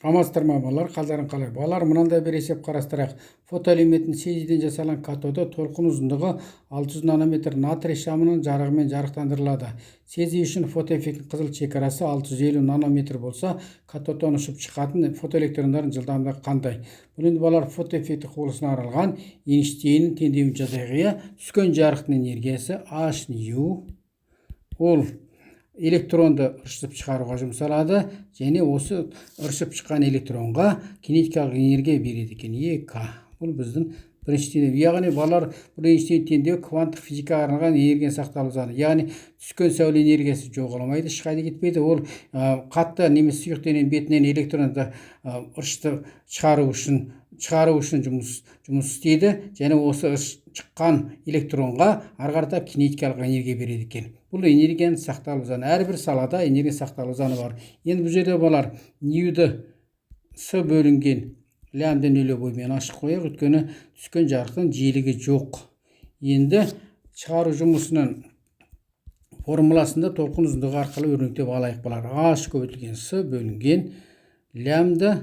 Саламатсыздар ма, балалар? Қалдарың қалай? Балалар, мынандай бір есеп қарастырайық. Фотоэлементтің цезийден жасалған катоды толқын ұзындығы 600 нанометр натрий шамының жарығымен жарықтандырылады. Цезий үшін фотоэффекттің қызыл шекарасы 650 нанометр болса, катодтан ұшып шығатын фотоэлектрондардың жылдамдығы қандай? Бұл енді, балалар, фотоэффекті құбылысына арналған Эйнштейннің теңдеуін жазайық, иә. Түскен жарықтың энергиясы H nu, ол электронды ыршытып шығаруға жұмсалады және осы ыршып шыққан электронға кинетикалық энергия береді екен, ЕК. Бұл біздің бірінші теңдеу. Яғни, балалар, бұл Эйнштейн теңдеуі кванттық физикаға арналған энергияны сақталу заңы. Яғни түскен сәуле энергиясы жоғалмайды, ешқайда кетпейді. Ол қатты немесе сұйық дененің бетінен электронды ыршытып шығару үшін жұмыс істейді және осы шыққан электронға ары қарата кинетикалық энергия береді екен. Бұл энергияның сақталу заңы. Әрбір салада энергия сақталу заңы бар. Енді бұл жерде, балалар, ньюді с бөлінген лямбда нөлевоймен ашып қояйық, өйткені түскен жарықтың жиілігі жоқ. Енді шығару жұмысының формуласында толқын ұзындығы арқылы өрнектеп алайық, балалар. H көбейтілген с бөлінген лямбда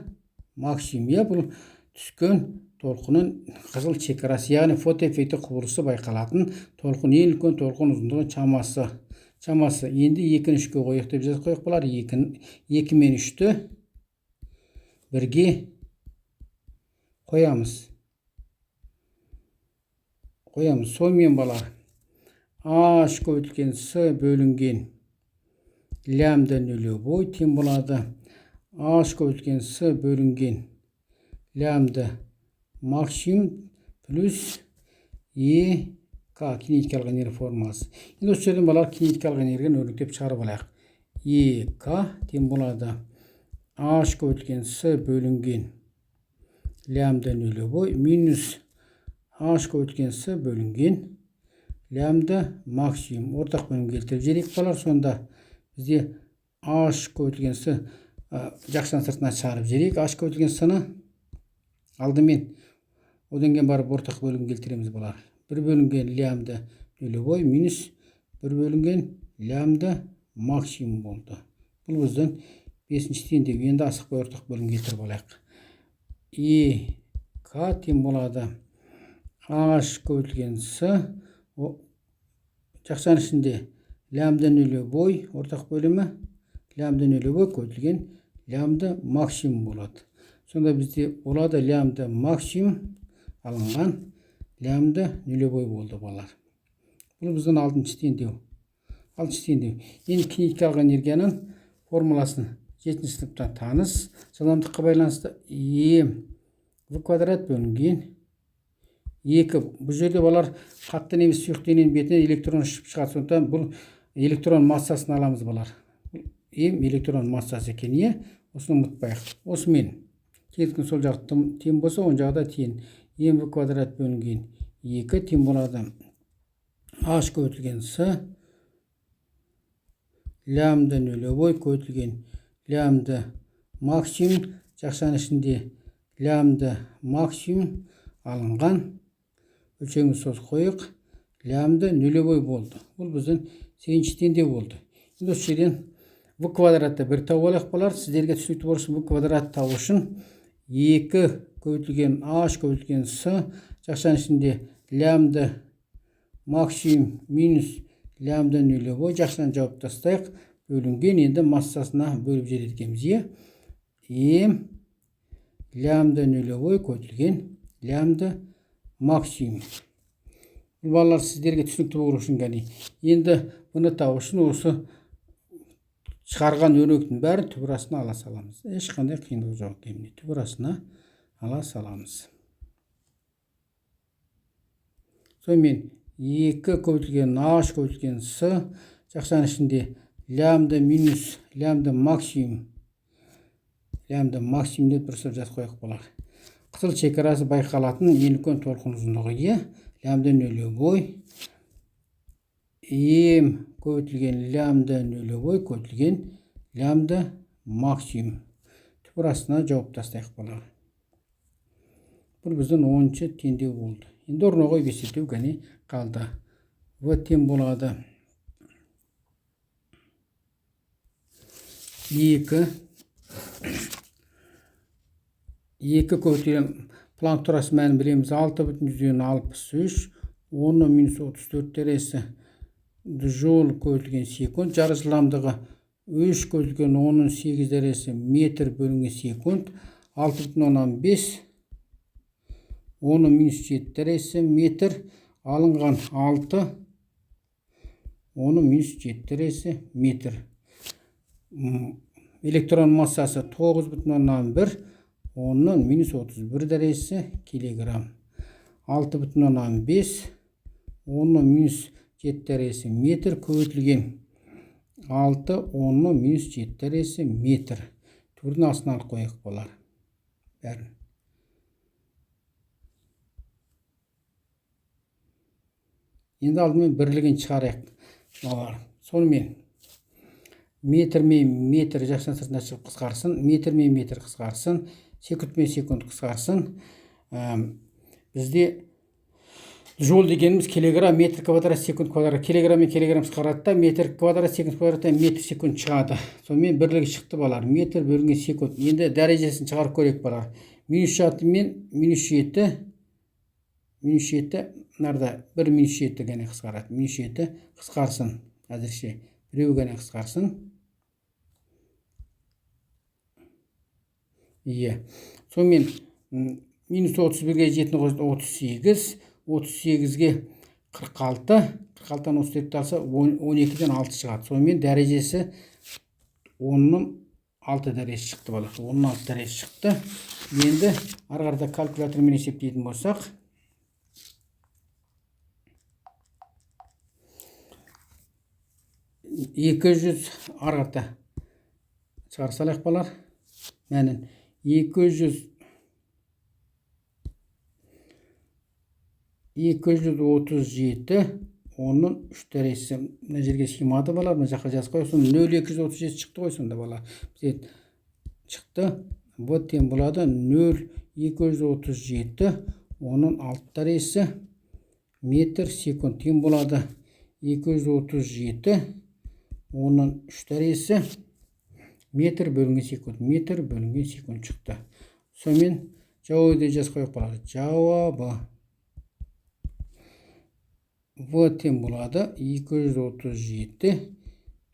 максимум, иә. Бұл түскен толқынның қызыл шекарасы, яғни фотоэффекті құбылысы байқалатын толқын, ең үлкен толқын ұзындығы шамасы. Енді екіні үшке қояйық деп жазып қояйық, балалар. Екі мен үшті бірге қоямыз. Сонымен, балалар, h көбейтілген с бөлінген лямбда нөлевой тең болады h көбейтілген с бөлінген лямбда максимум плюс е к, кинетикалық энергия формуласы. Енді осы жерден, балалар, кинетикалық энергияны өрнектеп шығарып алайық. Е к тең болады h көбейтілген с бөлінген лямбда нөлевой минус h көбейтілген с бөлінген лямбда максимум. Ортақ бөлім келтіріп жіберейік, балалар. Сонда бізде h көбейтілген с, жақшаның сыртына шығарып жіберейік h көбейтілген с-ны алдымен, одан кейін барып ортақ бөлім келтіреміз, балалар. Бір бөлінген лямбда нөлевой минус бір бөлінген лямбда максимум болды. Бұл біздің бесінші теңдеу. Енді асықпай ортақ бөлім келтіріп алайық. Е к тең болады h көбейтілген с, жақшаның ішінде лямбда нөлевой, ортақ бөлімі лямбда нөлевой көбейтілген лямбда максимум болады. Сонда бізде болады лямбда максимум алынған лямбда нөлевой болды, балалар. Бұл біздің алтыншы теңдеу, алтыншы теңдеу. Енді кинетикалық энергияның формуласын жетінші сыныптан таныс, жылдамдыққа байланысты е в квадрат бөлінген екі. Бұл жерде, балалар, қатты немесе сұйық дененің бетінен электрон ұшып шығады, сондықтан бұл электрон массасын аламыз, балалар. М электрон массасы екен, иә. Осыны ұмытпайық. Осымен теңдіктің сол жағы тең болса, оң жағы да тең. М в квадрат бөлінген екі тең болады h көбейтілген с лямбда нөлевой көбейтілген лямбда максимум, жақшаның ішінде лямбда максимум алынған, өлшемімізді созып қояйық, лямбда нөлевой болды. Бұл біздің сегізінші теңдеу болды. Енді осы жерден в квадратты бір тауып алайық, балалар. Сіздерге түсінікті болу үшін, в квадрат табу үшін екі көбейтілген h көбейтілген с, жақшаның ішінде лямбда максимум минус лямбда нөлевой, жақшаны жауып тастайық, бөлінген, енді массасына бөліп жібереді екенбіз, иә. М лямбда нөлевой көбейтілген лямбда максимум. Бұл, балалар, сіздерге түсінікті болу үшін. Кәне, енді бұны табу үшін осы шығарған өрнектің бәрін түбір астына ала саламыз. Ешқандай қиындығы жоқ екен. Міне, түбір астына ала саламыз. Сонымен екі көбейтілген h көбейтілген с, жақшаның ішінде лямбда минус лямбда максимум, лямбда максимум деп дұрыстап жазып қояйық, балалар. Қызыл шекарасы байқалатын ең үлкен толқын ұзындығы, иә, лямбда нөлевой м көбейтілген лямбда нөлевой көбейтілген лямбда максимум. Түбір астына жауып тастайық, балалар. Бұл біздің 10-шы теңдеу болды. Енді орнына қойып есептеу кәне қалды. В тең болады екі 2 көбейтілген Планк турасы мәнін білеміз. 6,63 10-34 дәрежесі джоуль көбейтілген секунд. Жарық жылдамдығы 3 көбейтілген 10-8 дәрежесі метр бөлінген секунд. 6,5 10-7 дәрежесі метр. Алынған 6 10-7 дәрежесі метр. Электрон массасы 9,1 10-31 дәрежесі килограмм. 6,5 10-7 дәрежесі метр көбейтілген 6 10-7 дәрежесі метр. Түбірдің астына алып қояйық балалар. Бәрін. Енді алдымен бірлігін шығарайық балалар. Сонымен метр мен метр жақшаның сыртына шығып қысқарсын, метр мен метр қысқарсын, секунд мен секунд қысқарсын. Бізде жол дегеніміз килограмм, метр квадрат, секунд квадрат. Килограмм мен килограмм қысқарады да, метр квадрат, секунд квадраттан метр секунд шығады. Сонымен бірлігі шықты балалар. Метр бөлінген секунд. Енді дәрежесін шығарып көрейік балалар. Минус 6 мен минус 7, минус 7, мынарда 1 минус 7 ғана қысқарады. Минус 7 қысқарсын. Әзірше біреуі ғана қысқарсын. Иә. Сонымен минус 31-ге 7-ні қосып 38, 38-ге 46, 46-дан 34-ті алса, 12-ден 6 шығады. Сонымен дәрежесі 10-ның 6 дәрежесі шықты бала. 10-ның 6 дәрежесі шықты. Енді ары қарата калькулятормен есептейтін болсақ, 200 ары қарата шығара салайық балалар. Мәнін 237 10-ның 3 дәрежесі. Мына жерге сыймады балалар, мына жаққа жазып қояйық. Сонда нөл екі жүз отыз жеті шықты ғой сонда балалар. Бізге шықты. В тең болады нөл екі жүз отыз жеті 10-ның 6 дәрежесі метр секунд тең болады 237 10-ның 3 дәрежесі метр бөлінген секунд, метр бөлінген секунд шықты. Сонымен жауабы деп жазып қояйық балалар. Жауабы В тең болады 237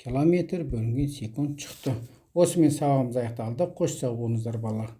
километр бөлінген секунд шықты. Осымен сабағымыз аяқталды. Қош сау болыңыздар балалар.